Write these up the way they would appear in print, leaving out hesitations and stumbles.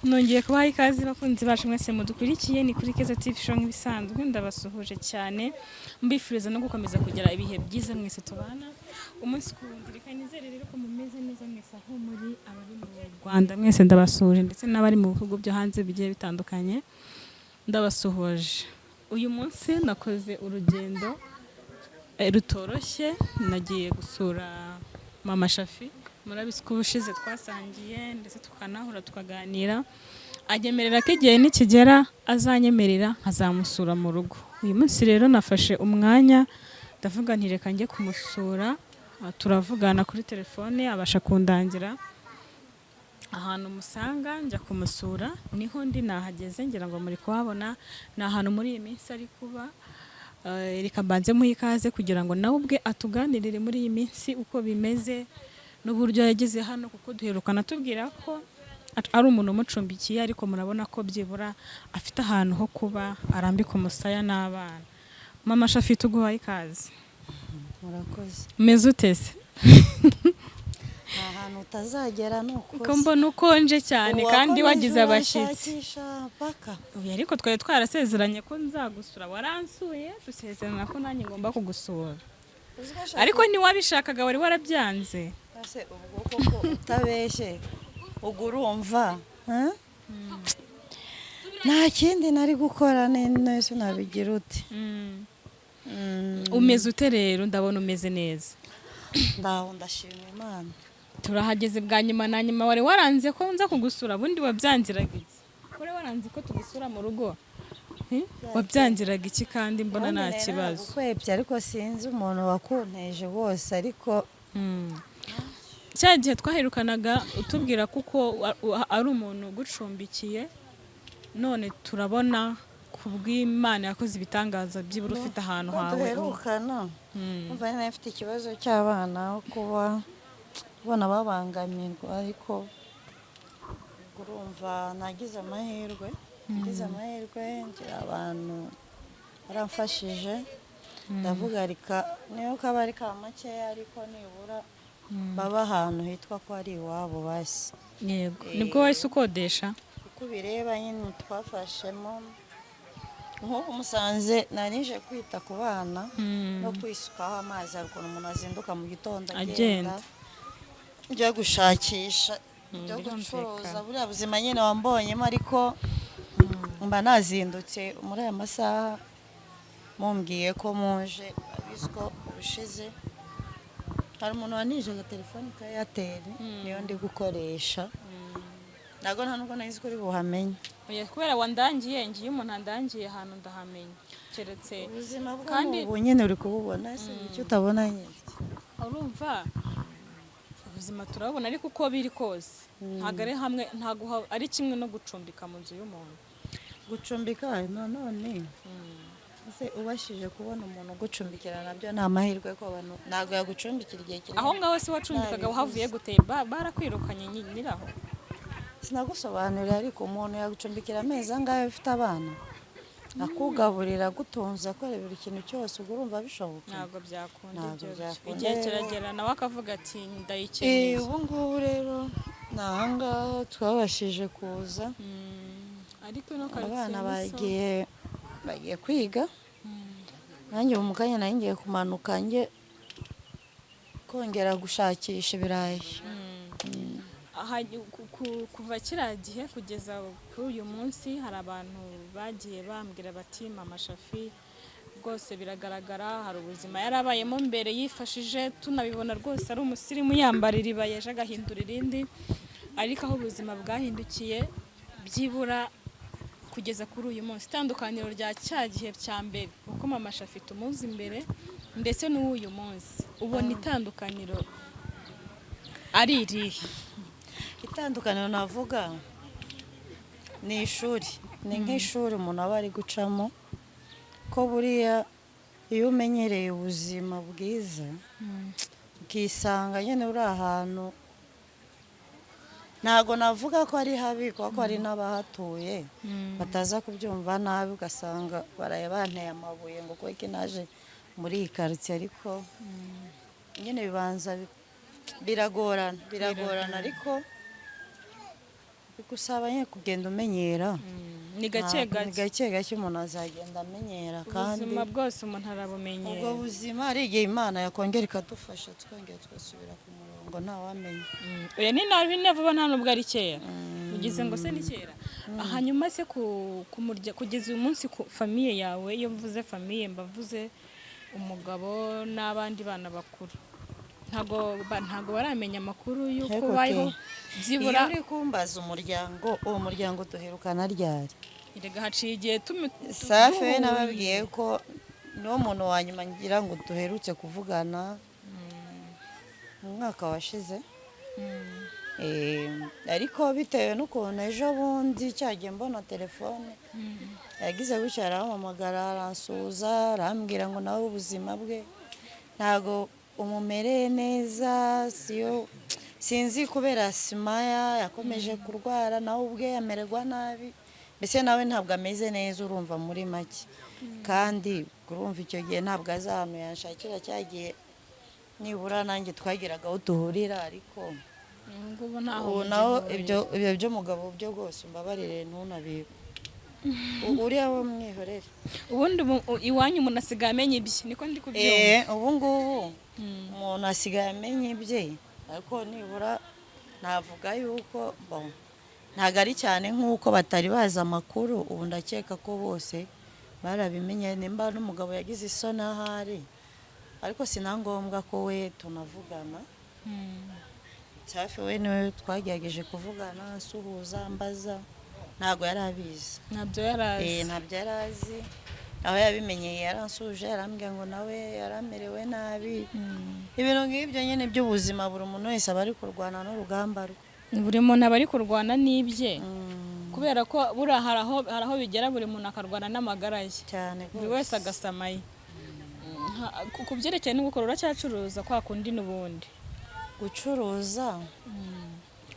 Nongeye kubaha ikaze, bakunzi bacu mwese mudukurikiye. Ni kuri Keza TV Show nk'ibisanzwe. Ndabasuhuje cyane, mbifuriza no gukomeza kugira ibihe byiza mwese tubana umunsi ku wundi. Reka nizere rero ko mumeze neza mwese aho muri, abari mu Rwanda mwese ndabasuhuje, ndetse n'abari mu bihugu byo hanze bigiye bitandukanye ndabasuhuje. Uyu munsi nakoze urugendo rutoroshye, nagiye gusura Mama Shafi. Murabizi ko ubushize twasangiye ndetse tukanahura tukaganira, anyemerera ko igihe nikigera azanyemerera nkazamusura mu rugo. Uyu munsi rero nafashe umwanya, ndavuga nti reka njye kumusura. Turavugana kuri telefone, abasha kundangira ahantu musanga, njya kumusura. Niho ndi, nahageze, ngira ngo muri kuhabona. Ni ahantu muri iyi minsi ari kuba. Reka mbanze muhe ikaze kugira ngo nawe ubwe atuganirire muri iyi minsi uko bimeze n'uburyo yageze hano, kuko duherukana tubwira ko ari umuntu umucumbikiye, ariko murabona ko byibura afite ahantu ho kuba arambika umusaya n'abana. Mama Shafi, tuguhaye ikaze. Murakoze. Umeze ute se? Nta hantu utazagera, ni ukuri. Ko mbona ukonje cyane kandi wagize abashyitsi? Uranshakisha paka. Oya, ariko twari twarasezeranye ko nzagusura. Waransuye, dusezerana ko nanjye ngomba kugusura, ariko ntiwabishakaga, wari warabyanze. Ese ubwo koko utabeshye, ubwo urumva, eh? Nta kindi nari gukora, nese nabigira ute? Umeze ute rero? Ndabona umeze neza. Ndaho, ndashima Imana. Turahageze bwa nyuma na nyuma. Wari waranze ko nza kugusura. Ubundi wabyangiraga iki? Wari waranze ko tugusura mu rugo? Wabyangiraga iki kandi mbona nta Ubundi nari kibazo? naragukwebye, ariko sinzi umuntu wakunteje wose, ariko Cya gihe twaherukanaga utubwira kuko ari umuntu ugucumbikiye, none turabona ku bw'Imana yakoze ibitangaza, byibura ufite ahantu ko hawe. Duherukana umva nari mfite ikibazo cy'abana, aho kuba ubona babangamirwa, ariko ubwo urumva nagize amahirwe ngira abantu baramfashije. Ndavuga reka niyo kaba ari ka makeya, ariko nibura baba ahantu hitwa ko ari iwabo basi. Yego, nibwo wahise ukodesha. Uko ubireba nyine twafashemo nk'ubu musanze narije kwita ku bana no kwisukaho amazi. Hari ukuntu umuntu azinduka mu gitondo Agenda. Agenda njya gushakisha ibyo gucuruza, buriya buzima nyine wambonyemo, ariko mba nazindutse muri aya masaha mumbwiye ko muje. Abizi ko ubushize hari umuntu wanije agatelefoni ka Airtel, niyo ndi gukoresha. Ntabwo nta nubwo nari nzi ko uri buhamenye. Oya, kubera wandangiye. Ngiye, umuntu andangiye ahantu ndahamenya, keretse Ubuzima bwo ubu nyine uri kububona ese, icyo utabona nyine? Urumva ubuzima turabubona, ariko uko biri kose ntabwo ari hamwe, ntabwo ari kimwe no gucumbika mu nzu y'umuntu. Gucumbika nanone ese, ubashije kubona umuntu ugucumbikira nabyo ni amahirwe, ko abantu ntabwo yagucumbikira igihe kinini. Aho ngaho se wacumbikaga Nabivuze. uhavuye gute? Barakwirukanye nyiraho? Sinagusobanurira, ariko umuntu yagucumbikira amezi angahe ufite abana, akugaburira, agutunze, akora buri kintu cyose? Ubwo urumva bishoboka? Ntabwo byakunda. Ntabwo Ibyo byakunda. Igihe kiragera nawe akavuga ati ndayikeneye. Ubu ngubu rero ni ahangaha twabashije kuza. Ariko ino karitsiye Abana ni so. bagiye kwiga, nanjye ubu mu kanya nari ngiye kumanuka njye kongera gushakisha ibirayi. Aha, kuva kiriya gihe kugeza kuri uyu munsi, hari abantu bagiye bambwira bati Mama Shafi rwose biragaragara hari ubuzima yarabayemo mbere yifashije, tunabibona rwose ari umusirimu, yambara iribaya ejo agahindura irindi, ariko aho ubuzima bwahindukiye byibura kugeza kuri uyu munsi, itandukaniro rya cya gihe cya mbere uko Mama Shafi tumuzi imbere ndetse n'uw'uyu munsi, ubona itandukaniro ari irihe? Itandukaniro navuga ni ishuri, ni nk'ishuri umuntu aba ari gucamo, ko buriya iyo umenyereye ubuzima bwiza ukisanga nyine uri ahantu, ntabwo navuga ko ari habi, kuko hari n'abahatuye bataza kubyumva nabi, ugasanga baraye banteye amabuye ngo kuko naje muri iyi karitsiye, ariko nyine bibanza biragorana, biragorana, ariko Bigusaba nyine kugenda umenyera. Ni gake Ntabwo- ni gake. gake gake umuntu azagenda amenyera, kandi Ubuzima bwose umuntu arabumenyera. Ubwo buzima ari igihe Imana yakongera ikadufasha, twongera tugasubira ku murongo, ntawamenya. Oya, ni nabi, ni vuba, nta nubwo ari kera. Ugize ngo se ni kera? Hanyuma se kugeza uyu munsi ku famille yawe, iyo mvuze famille mbavuze umugabo n'abandi bana bakuru, ntago baramenya amakuru y'uko Ariko ubayeho? ke, Byibura iyo uri kumbaza umuryango, uwo muryango duherukana ryari? Erega haciye igihe Safi we duhuye. Nababwiye ko niwo muntu wa nyuma ngira ngo duherutse kuvugana mu mwaka washize. Ariko bitewe n'ukuntu ejo bundi cyagiye mbona telefone, yagize gutya arampamagara, aransuhuza, arambwira ngo nawe ubuzima bwe ntabwo umumereye neza, siyo sinzi, kubera simaya yakomeje kurwara, nawe ubwe amererwa nabi, mbese nawe ntabwo ameze neza, urumva muri make. Kandi urumva icyo gihe ntabwo azi ahantu yanshakira, cya gihe nibura nanjye twageraga aho duhurira, ariko Ubu ngubu ntaho ubu naho mugihuriye. Ibyo by'umugabo byo rwose umbabarire, ntunabibe. Uriya wo mwihorere. Ubundi iwanyu umuntu asigaye amenya ibye, niko ndi kubyumva. Ubu ngubu umuntu asigaye amenya ibye, ariko nibura navuga yuko bon, ntabwo ari cyane nk'uko batari bazi amakuru. Ubu ndakeka ko bose barabimenye, nimba n'umugabo yagize isoni ahari, ariko si na ngombwa ko we tunavugana. Safi we niwe twagerageje kuvugana, asuhuza, mbaza, ntabwo yari abizi. Ntabyo yari azi. Ntabyo yari azi. Aho yabimenyeye yaransuhuje, yarambwira ngo nawe yaramerewe nabi, ibintu nk'ibyo nyine by'ubuzima. Buri muntu wese aba ari kurwana n'urugamba rwe. Buri muntu aba ari kurwana n'ibye, kubera ko buriya hari aho bigera buri muntu akarwana n'amagara ye. Cyane. Buri wese agasama ye. Ku byerekeye no gukora, uracyacuruza kwa kundi n'ubundi? Gucuruza?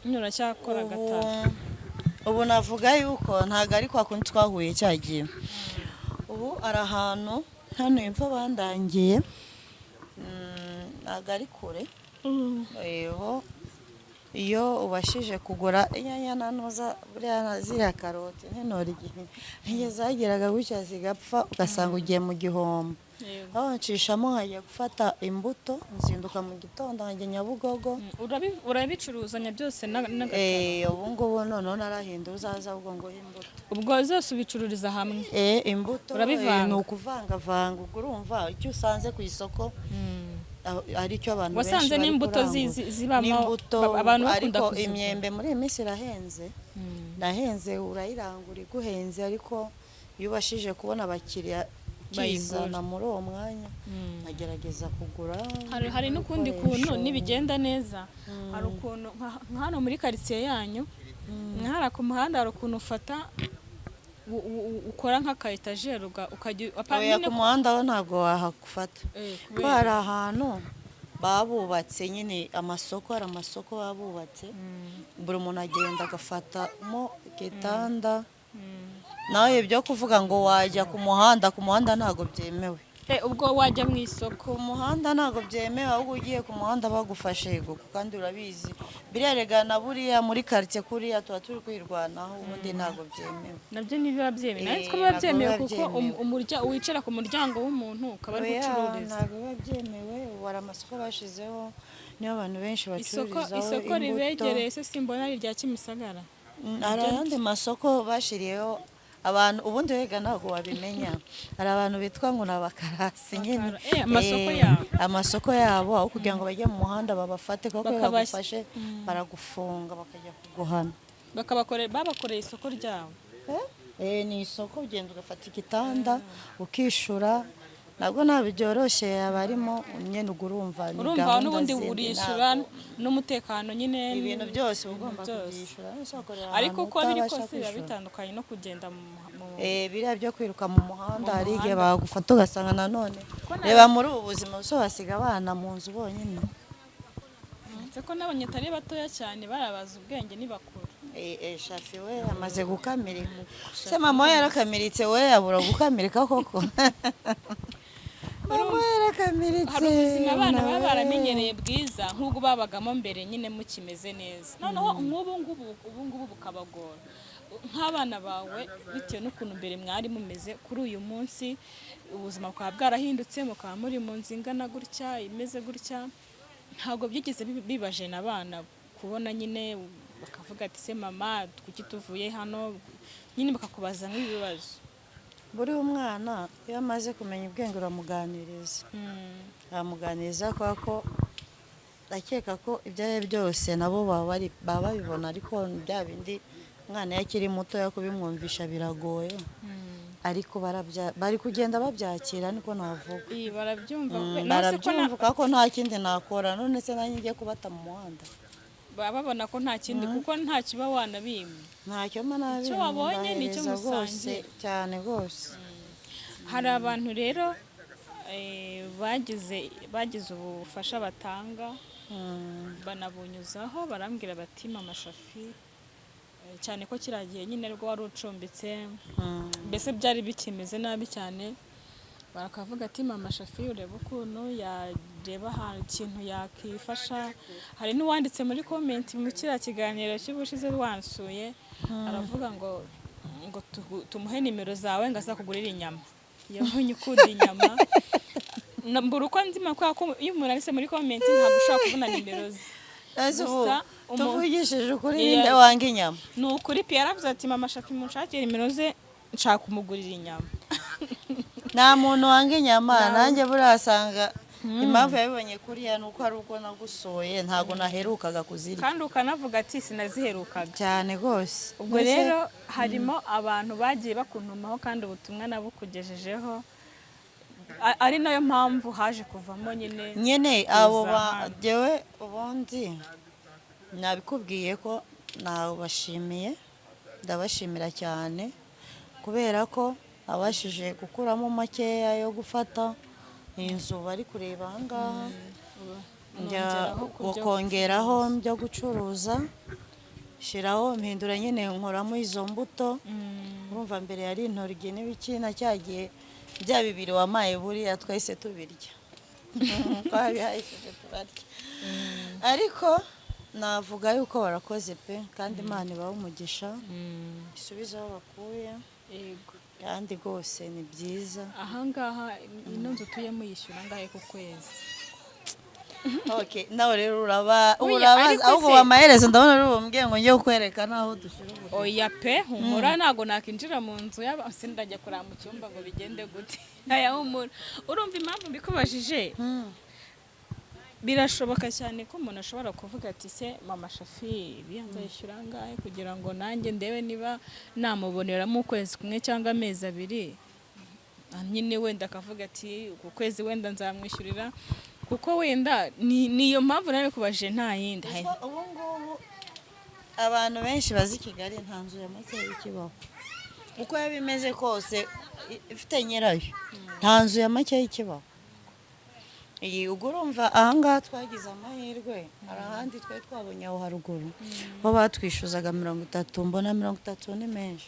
Nyine uracyakora gatanu? Ubu navuga yuko ntabwo ari kwa kundi twahuye cya gihe. Ubu ari ahantu hano hepfo bandangiye, ntabwo ari kure. Eho iyo ubashije kugura inyanya na ntuza, buriya na ziriya karoti n'intoryi, igihe zageraga gutya zigapfa, ugasanga ugiye mu gihombo. Aho ncishamo nkajya gufata imbuto, nzinduka mu gitondo nkajya Nyabugogo. Urabicuruzanya byose n'agataro? Ubu ngubu noneho narahinduye, uzaza ahubwo nguhe imbuto. Ubwo zose ubicururiza hamwe? Imbuto. Urabivanga? Ni ukuvangavanga. Ubwo urumva icyo usanze ku isoko ari cyo abantu benshi Wasanze bari n'imbuto kurangura. zibamo N'imbuto, abantu bakunda ariko kuzigura. Imyembe muri iyi minsi irahenze, irahenze, urayirangura iguhenze, ariko iyo ubashije kubona abakiriya Bayigura. ukizana muri uwo mwanya, nkagerageza kugura Hari n'ukundi ibikoresho. kuntu nibigenda neza, hari ukuntu nka hano muri karitsiye yanyu, nka hariya ku muhanda, hari ukuntu ufata ukora nk'aka etajeri ukajya Oya, nyine ku muhanda ho ntabwo wahagufata. Kubera? Ko hari ahantu babubatse nyine amasoko, hari amasoko babubatse, buri muntu agenda agafatamo igitanda. Nawe ibyo kuvuga ngo wajya ku muhanda, ku muhanda ntabwo byemewe. Ubwo wajya mu isoko? Ku muhanda ntabwo byemewe, ahubwo ugiye ku muhanda bagufashe yego, kandi urabizi biriya rega na buriya muri karitsiye kuriya tuba turi kwirwanaho, ubundi ntabwo byemewe. Nabyo ntibiba byemewe? Nari nzi ko Eh, biba ntabwo byemewe biba kuko byemewe. Wicara ku muryango w'umuntu ukaba ari Oya, gucururiza. Ntabwo biba byemewe. Ubu hari amasoko bashizeho, niyo abantu benshi Isoko bacururizaho isoko imbuto. ribegereye se simbona ari irya Kimisagara? Hari ayandi masoko bashiriyeho abantu, ubundi wega ntabwo wabimenya. Hari abantu bitwa ngo ni abakarasi nyine. Amasoko yabo. Amasoko yabo, aho kugira ngo bajye mu muhanda babafate, kuko iyo bagufashe baragufunga, bakajya kuguhana. Babakoreye isoko ryabo. Ni isoko, ugenda ugafata igitanda ukishura, nabwo ntabwo byoroshye, haba harimo nyine ubwo urumva ni Urumva gahunda n'ubundi zindi, urishyura ntabwo- n'umutekano nyine. Ibintu byose uba ugomba byose. kubyishyura. Ese wakorera Ariko ahantu uko biri utabasha kose biba kwishyura? bitandukanye no kugenda mu Biriya byo kwiruka mu muhanda, Mu hari igihe muhanda. bagufata ugasanga nanone Ko reba muri ubu buzima bwo basiga abana mu nzu bonyine. Ndetse ko n'abanye atari batoya cyane, barabaza ubwenge ni bakuru. Shafi we amaze gukamirika, se mama we yarakamiritse, we yabura gukamirika koko? Mama we. Ndakamiritse. Hari ubuzima abana baba Nawe. baramenyereye bwiza, nk'ubwo babagamo mbere nyine mukimeze neza, noneho nk'ubu ngubu, ubu ngubu bukabagora nk'abana bawe bitewe n'ukuntu mbere mwari mumeze. Kuri uyu munsi ubuzima bukaba bwarahindutse, mukaba muri mu nzu ingana gutya, imeze gutya. Ntabwo byigeze bibajena abana kubona nyine bakavuga ati: "Se mama, kuki tuvuye hano?" Nyine bakakubaza nk'ibibazo. Buriya umwana iyo amaze kumenya ubwenge uramuganiriza, aramuganiriza, kubera ko ndakeka ko ibyo ari byo byose nabo baba babibona, ariko bya bindi umwana iyo akiri mutoya kubimwumvisha biragoye, ariko bari kugenda babyakira, niko navuga. Iyi barabyumva. Mm, Nawe se ko barabyumva ko nta kindi nakora. None se nanjye ngiye kubata mu muhanda? Baba babona ko nta kindi, kuko nta kiba wanabimye. Ntacyo mba nabi. Icyo wabonye nicyo rwose. musangira. Cyane rwose. Hari abantu rero bagize ubufasha batanga, banabunyuzaho, barambwira bati: "Mama Shafi," cyane ko kiriya gihe nyine aribwo wari ucumbitse, mbese byari bikimeze nabi cyane, barakavuga ati: "Mama Shafi, urebe ukuntu yareba ahantu ikintu yakifasha." Hari n'uwanditse muri comment mu kiriya kiganiro cy'ubushize wansuye, aravuga ngo tumuhe nimero zawe ngo azakugurire inyama, yabonye ukunda inyama. Mbura uko nzima, kubera ko iyo umuntu anditse muri comment ntabwo ushobora kubona nimero ze. Ese ubu Gusa tuvugishije ukuri, Iya. ninde wanga inyama? Ni ukuri pe, yaravuze ati: "Mama Shafi, munshakire nimero ze, nshaka kumugurira inyama." Nta muntu wanga inyama. Nanjye buriya asanga impamvu yabibonye kuriya ni uko ari uko nagusoye, ntabwo naherukaga kuzirya. Kandi ukanavuga ati: "Sinaziherukaga." Cyane rwose. Ubwo rero harimo abantu bagiye bakuntumaho, kandi ubutumwa nabukugejejeho, ari nayo mpamvu haje kuvamo nyine nyine abo kuza ba hano. Jyewe ubundi nabikubwiye ko nabashimiye, ndabashimira cyane kubera ko abashije gukuramo makeya yo gufata inzu bari kureba aha ngaha, njya nongeraho ku byo kongeraho byo gucuruza, shiraho mpindura nyine, nkoramo izo mbuto. Urumva mbere yari intoryi n'ibiki, na cya gihe bya bibiri wamaye buriya twahise tubirya, twabihahishije turarya. Ariko navuga yuko barakoze pe, kandi Imana ibahe umugisha, isubize aho bakuye. Yego. Kandi rwose ni byiza. Ahangaha ino nzu utuyemo yishyura angahe ku kwezi? Okay, nawe rero uraba Oya, urabaza ariko ahubwo amaherezo ndabona uri bumbwiye ngo njye kukwereka n'aho dushyira ubu. Oya pe, humura, ntabwo nakinjira mu nzu yaba sindajya kureba mu cyumba ngo bigende gute. Aya humura, urumva impamvu mbikubajije, birashoboka cyane ko umuntu ashobora kuvuga ati: "Se mama Shafi iriya nzayishyura angahe?" kugira ngo nanjye ndebe niba namuboneramo ukwezi kumwe cyangwa amezi 2. Nyine wenda akavuga ati: "Uku kwezi wenda nzamwishyurira," kuko wenda niyo mpamvu nawe kubajije, nta yindi. Ubu ngubu abantu benshi bazi Kigali, nta nzu ya make ikibaho. Uko yaba imeze kose ifite nyirayo, nta nzu ya make ikibaho. Iyi ubwo urumva ahangaha twagize amahirwe, hari ahandi twari twabonye aho haruguru bo batwishyuzaga 30, mbona 30 ni menshi,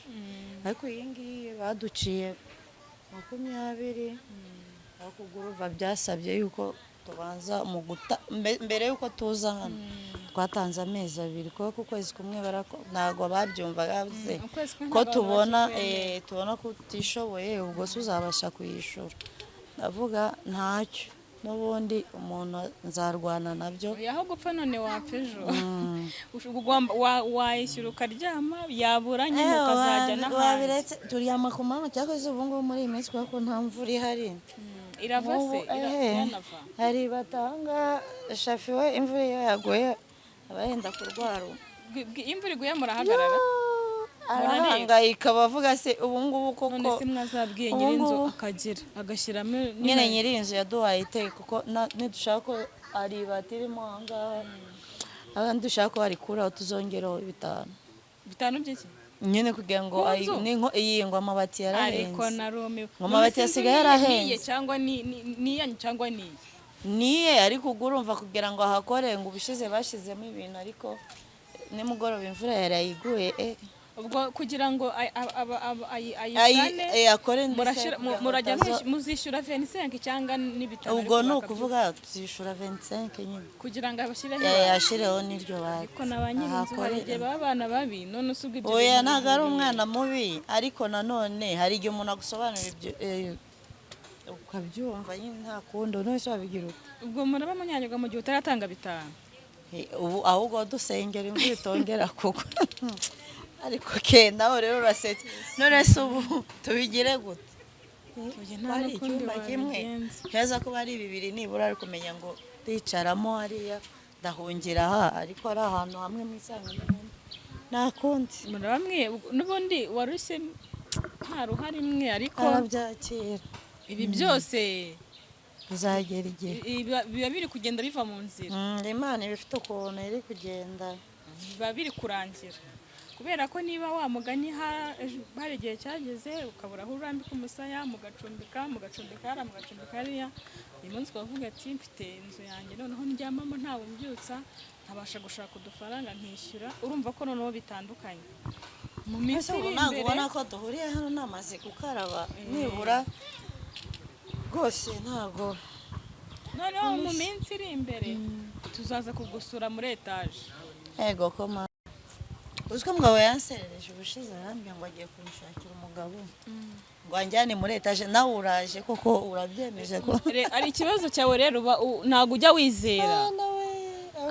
ariko iyi ngiyi baduciye 20. Ariko ubwo urumva byasabye yuko tubanza mu guta mbere yuko tuza hano twatanze amezi 2, kuko ukwezi kumwe ntabwo babyumvaga bavuze Ukwezi kumwe ko ntabwo tubona bakikwemera. Tubona ko utishoboye, ubwo se uzabasha kuyishura? Ndavuga ntacyo, n'ubundi umuntu nzarwana nabyo. Oya, aho gupfa none wapfa ejo. Ugomba wayishyura ukaryama, yabura nyine ukazajya n'ahandi. Wabiretse turyama ku manywa, cyangwa se ubu ngubu muri iyi minsi kubera ko nta mvura ihari. Irava se? Nk'ubu, Iranava. Hari batanga Shafi we, imvura iyo yaguye aba yenda kurwara. Imvura iguye murahagarara? Arahangayika, bavuga se ubu ngubu koko. None se mwazabwiye Ubu nyir'inzu ngubu- akagira agashyiramo Nyine nyiri inzu yaduhaye iteka, kuko nidushaka ko hari ibati irimo aha ngaha, ahandi dushaka ko harikuraho tuzongeraho 5. 5 by'iki? Nyine kugira ngo Ku nzu? iyi ngo amabati Ariko yarahenze. narumiwe. Ngo amabati None se inzu asigaye yarahenze. niye cyangwa ni iyanyu cyangwa niye? Niye, ariko ubwo urumva kugira ngo ahakore, ngo ubushize bashyizemo ibintu, ariko nimugoroba imvura yarayiguye. Ubwo kugira ngo ayisane, akore ndetse murashyira- kugira ngo murajya muzishyura 25 cyangwa n'ibitaro? Ubwo Ariko ni bakabyuka. ukuvuga tuzishura 25 nyine. Kugira ngo abashyireho Ya- yashireho n'iryo bati. Ariko na ba nyir'inzu hari igihe baba abana babi, none usubwa ibyo Oya, bintu ntabwo ari bihuriye. umwana mubi, ariko nanone hari igihe umuntu agusobanurira ibyo ukabyumva nyine, nta kundi, none se wabigira ute? Ubwo muraba munyanyagwa mu gihe utaratanga 5. Ubu ahubwo dusengera imvura itongera kugwa. Ariko ke nawe rero urasetse, none se ubu tubigire gute? Oya, nta Ko ari n'ukundi icyumba kimwe, wabigenza. heza kuba ari bibiri nibura, ari kumenya ngo ndicaramo hariya, ndahungira aha, ariko ari ahantu hamwe mu isangamwe, nta kundi. Muraba mwe n'ubundi warushye, nta ruhare imwe, ariko Arabyakira. ibi byose Bizagera igihe. Biba biri kugenda biva mu nzira. Imana iba ifite ukuntu iri kugenda. Biba biri kurangira, kubera ko niba wa mugani hari igihe cyageze ukabura aho urambika umusaya, mugacumbika hariya, mugacumbika hariya, uyu munsi ukavuga ati mfite inzu yanjye noneho ndyamamo, ntawe umbyutsa, nkabasha gushaka udufaranga nkishyura, urumva ko noneho bitandukanye mu minsi Ese ubu iri ntabwo imbere. ubona ko duhuriye hano namaze gukaraba nibura? Rwose ntabwo. Noneho mu minsi iri imbere tuzaza kugusura muri etaje. Ego koma, uzi ko umugabo yanserereje ubushize, arambwira ngo agiye kunshakira umugabo ngo anjyane muri etaje. Nawe uraje koko, urabyemeje ko Ari ikibazo cyawe rero, ntabwo ujya wizera. Mwana we,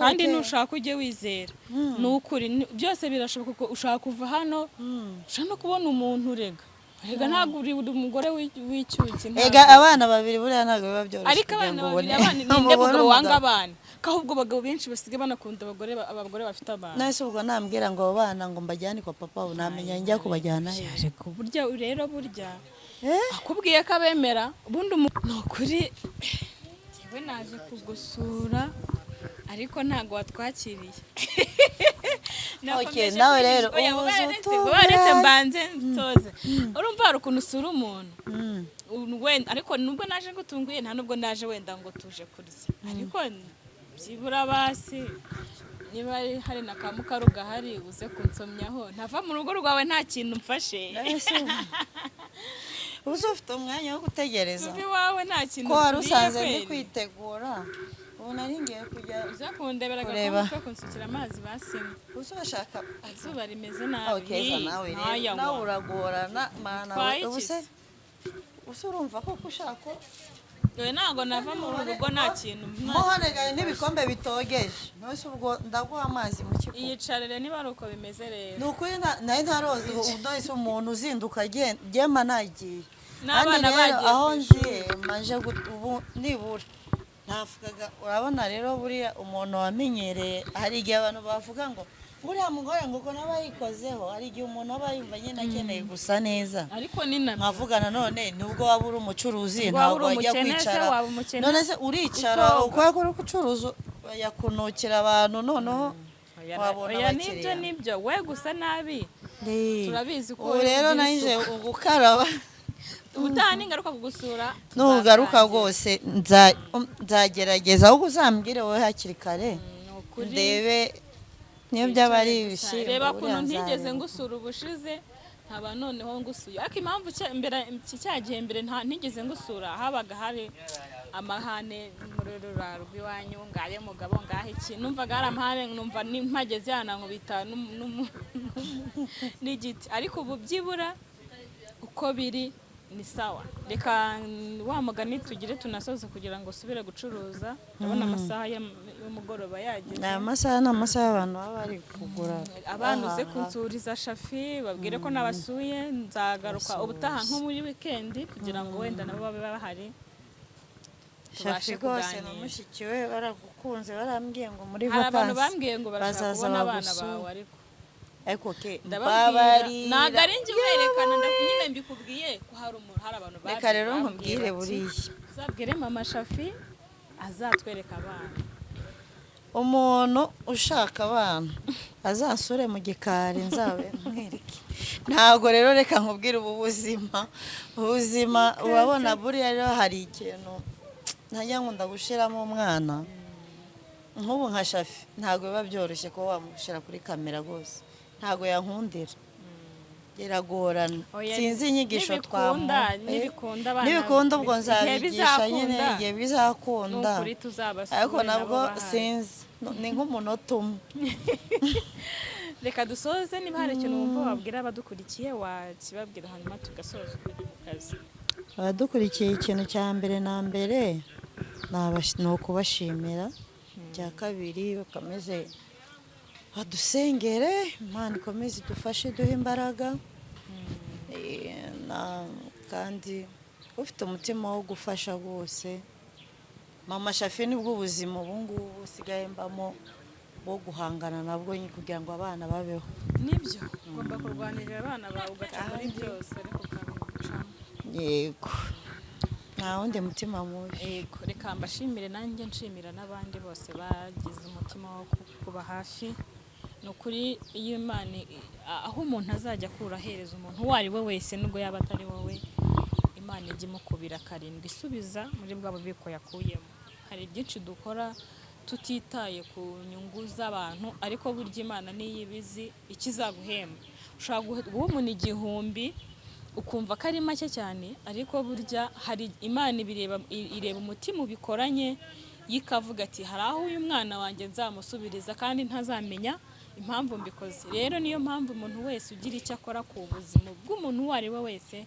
Kandi okay. nushaka ujye wizera, ni ukuri byose birashoboka, kuko ushaka kuva hano, ushaka no kubona umuntu. Rega ntabwo uri umugore w'icyuki, ntabwo. Ega abana babiri buriya ntabwo biba byoroshye Ariko kugira abana ngo babiri, ubone abana ninde ubone mugabo wanga umugabo. abana? Ko ahubwo abagabo benshi basigaye banakunda abagore bafite abana. None se ubwo nambwira ngo abo bana ngo mbajyane kwa papa, ubu namenya njya kubajyana he? Ariko burya rero, burya Eh? akubwiye ko abemera ubundi ni ukuri. Njyewe naje kugusura ariko ntabwo watwakiriye. Okay, Nakomeje nawe rero oya, ubuze ubaretse utubura. Mbanze nsoze. Urumva hari ukuntu usura umuntu wenda, ariko nubwo naje ngutunguye, nta nubwo naje wenda ngo tuje kurya, ariko byibura basi niba hari na ka mukaru gahari uze kunsomyaho, ntava mu rugo rwawe nta kintu mfashe. Ese ubu se ufite umwanya wo gutegereza? Tuve iwawe nta kintu Ko wari turiye usanze ndi kweri. kwitegura, ubu nari ngiye kujya Uza kundebera kureba. agakombe ko kunsukira amazi basimwe. Ubu se urashaka? Izuba rimeze nabi. Keza, nawe rero Ntayanywa. nawe uragorana mana we. Bitwaye Ubu iki se se? ubu se urumva koko ushaka ko Dore ntabwo nava mu rugo nta kintu muhanegaye n'ibikombe bitogeje? None se ubwo ndaguha amazi mu kigo? Iyicarire niba ari uko bimeze rero. Ni ukuri nari ntaroza. Ubu none se umuntu uzinduka agenda gema nagiye. N'abana Kandi rero bagiye aho ku ishuri. ngiye manje ubu nibura navugaga, urabona rero buriya umuntu wamenyereye, hari igihe abantu bavuga ngo uriya mugore ngo uko nawe yikozeho, hari igihe umuntu aba yumva nyine akeneye gusa neza. Ariko ni nabyo. Nkavuga nanone nubwo waba uri umucuruzi, Waba uri ntabwo wajya umukene se, kwicara. waba umukene None se uricara utoga. ukora ko uri gucuruza yakunukira abantu, noneho Oya, wabona oya, nibyo. abakiriya. Nibyo, we gusa nabi. Turabizi ko Ubu rero ugira nanje isuku. ugukaraba. Ubutaha ningaruka kugusura Nugaruka tuzasangira. rwose nzagerageza, ahubwo uzambwire wowe hakiri kare. Ni ukuri. Ndebe niyo byaba ari Twicare ibishyimbo. Reba Buriya ukuntu ntigeze nzareba. ngusura ubushize, nkaba noneho ngusuye, ariko impamvu mbere iki cya gihe mbere ntigeze ngusura, habaga hari amahane muri rura rw'iwanyu, ngaye mugabo ngahe iki, numvaga hari amahane, numva mpageze hano nkubita n'igiti, ariko ubu byibura uko biri ni sawa. Reka wa mugani tugire tunasoze kugira ngo usubire gucuruza, ndabona amasaha y'umugoroba yageze. Aya masaha ni amasaha abantu baba bari kugura, Abana uze bahaha. kunsuriza Shafi, babwire ko nabasuye, nzagaruka ubutaha nko muri wikendi kugira ngo wenda nabo babe bahari tubashe Shafi rwose na kuganira. mushiki we baragukunze, barambwiye ngo muri Hari abantu vakansi bambwiye ngo barashaka bazaza kubona abana bagusure. bawe, ariko Ariko ke ndababwira mbabarira. Ntabwo ari njye uberekana, nyine mbikubwiye ko hari umuntu, hari abantu Reka rero bambwiye nkubwire bati, buriya. Uzabwire mama Shafi azatwereka abana. Umuntu ushaka abana azansure mu gikari nzabe mwereke. Ntabwo rero, reka nkubwire, ubu buzima urabona buriya rero hari ikintu ntajya nkunda gushyiramo umwana nk'ubu nka Shafi, ntabwo biba byoroshye kuba wamushyira kuri kamera rwose, ntabwo yankundira. Biragorana. Oya, Sinzi inyigisho nibikunda, twamuha. nibikunda abana Nibikunda ubwo igihe nzabigisha nyine. bizakunda. Igihe bizakunda. Nukuri tuzabasure Ariko nabo nabwo bahari. sinzi, ni nk'umunota umwe. Reka dusoze. Niba hari ikintu wumva wabwira abadukurikiye, wakibabwira, hanyuma tugasoza ukajya mu kazi. Abadukurikiye, ikintu cya mbere na mbere ni ukubashimira. Icya kabiri, bakomeze badusengere, Imana ikomeze idufashe, iduhe imbaraga. Kandi ufite umutima wo gufasha rwose, Mama Shafi, nibwo ubuzima ubu ngubu usigaye mbamo bwo guhangana nabwo nyine kugira ngo abana babeho. Nibyo, ugomba kurwanirira abana bawe, ugaca muri byose, ariko ukabicamo. Yego, nta wundi mutima mubi. Yego, reka mbashimire nanjye, nshimira n'abandi bose bagize umutima wo kuba hafi. Ni ukuri, iyo Imana aho umuntu azajya akura ahereza umuntu uwo ari we wese, nubwo yaba atari wowe, Imana ijya imukubira karindwi, isubiza muri bwa bubiko yakuyemo. Hari byinshi dukora tutitaye ku nyungu z'abantu, ariko burya Imana niyo ibizi ikizaguhemba. Ushobora guha umuntu 1000 ukumva ko ari make cyane, ariko burya hari Imana ibireba, ireba umutima ubikoranye, yo ikavuga ati: "Hari aho uyu mwana wanjye nzamusubiriza kandi ntazamenya impamvu mbikoze." Rero niyo mpamvu umuntu wese ugira icyo akora ku buzima bw'umuntu uwo ari we wese,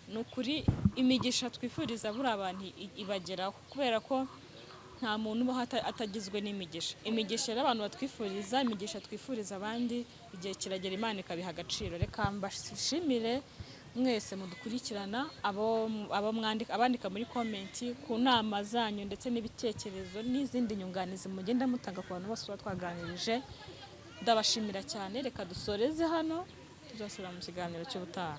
ni ukuri imigisha twifuriza buriya abantu ibageraho, kubera ko nta muntu ubaho atagizwe n'imigisha. Imigisha rero abantu batwifuriza, imigisha twifuriza abandi, igihe kiragera Imana ikabiha agaciro. Reka mbashimire mwese mudukurikirana, abo mwandika, abandika muri comment, ku nama zanyu ndetse n'ibitekerezo n'izindi nyunganizi mugenda mutanga ku bantu bose tuba twaganirije. Ndabashimira cyane. Reka dusoreze hano, tuzasubira mu kiganiro cy'ubutaha.